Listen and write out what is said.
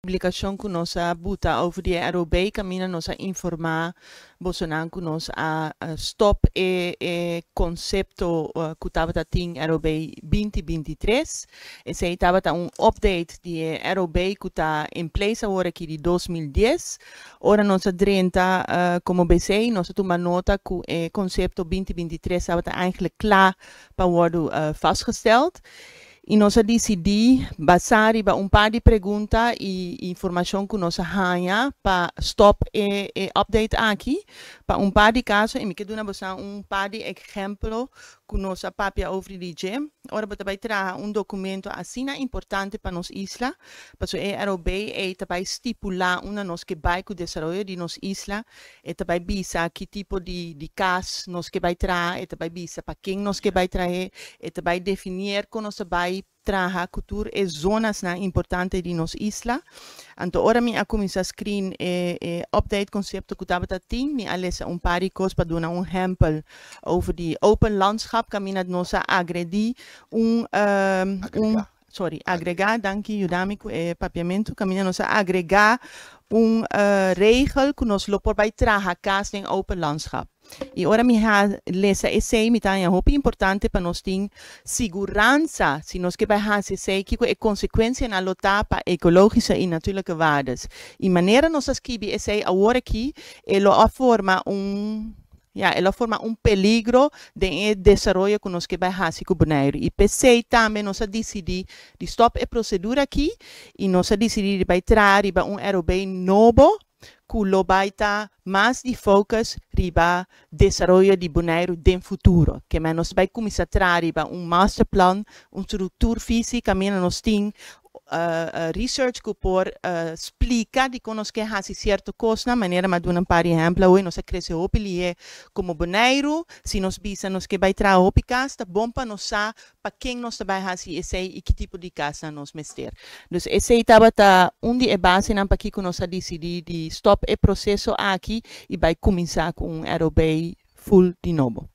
Publicacion cu nos a buta over di ROB, caminda nos a informa bosonan cu nos a stop e concepto cu tabata tin ROB 2023. Esey tabata un update di ROB cu ta in place awor aki di 2010. Ora nos a drenta como BC, nos a tuma nota cu e concepto 2023 tabata eigenlijk klaar pa worden vastgesteld. Y nos a dicidi, basa riba un par di pregunta y informacion cu nos a haya, pa stop e update aki, pa un par di caso, y mi kier duna un par di ehempel cu nos a papia over di dje. Ora bo bay traha un documento asina importante pa nos isla, paso e ROB e bay stipula unda nos kier bay cu desaroyo di nos isla, e bay bisa ki tipo di cas nos kier bay traha, e bay bisa pa ken nos kier bay traha, e bay defini con nos bay traha cu tur e zonanan importante di nos isla. Anto, ora mi a cuminsa screen e update concepto cu tabata tin, mi a lesa un par di cos pa duna un ehempel over di open landschap, caminda nos a agredi un, sorry, agrega, danki, yuda mi cu e papiamento, caminda nos a agrega un regel cu nos lo por bay traha cas den open landschap. Y ora mi a lesa esey, mi ta hopi importante pa nos tin seguransa, si nos kier bay hasi esey, cu e consecuencianan lo ta pa ecologische y natuurlijke waardes. Y manera nos a skirbi esey awor aki, e lo a forma un, ja, el a forma un peligro di desaroyo cu nos kier bay hasi cu Bonaire. Y p'esey tambe nos a dicidi di stop e procedura aki y nos a dicidi di bay traha un ROB nobo cu lo bay ta mas di focus riba desaroyo di Bonaire den futuro. Kiermen nos bay cuminsa traha un masterplan, un structuurvisie, caminda nos tin research cu por splica di con nos kier hasi cierto cos, na manera mi a duna un par di ehempel: awe nos a crece hopi lihe como Bonaire, si nos bisa nos kier bay traha hopi cas, ta bon pa nos sa pa ken nos bay hasi esey y ki tipo di cas nos mester. Dus esey tabata un di e basenan pakico nos a dicidi di stop e proceso aki y bay cuminsa cu un ROB full di nobo.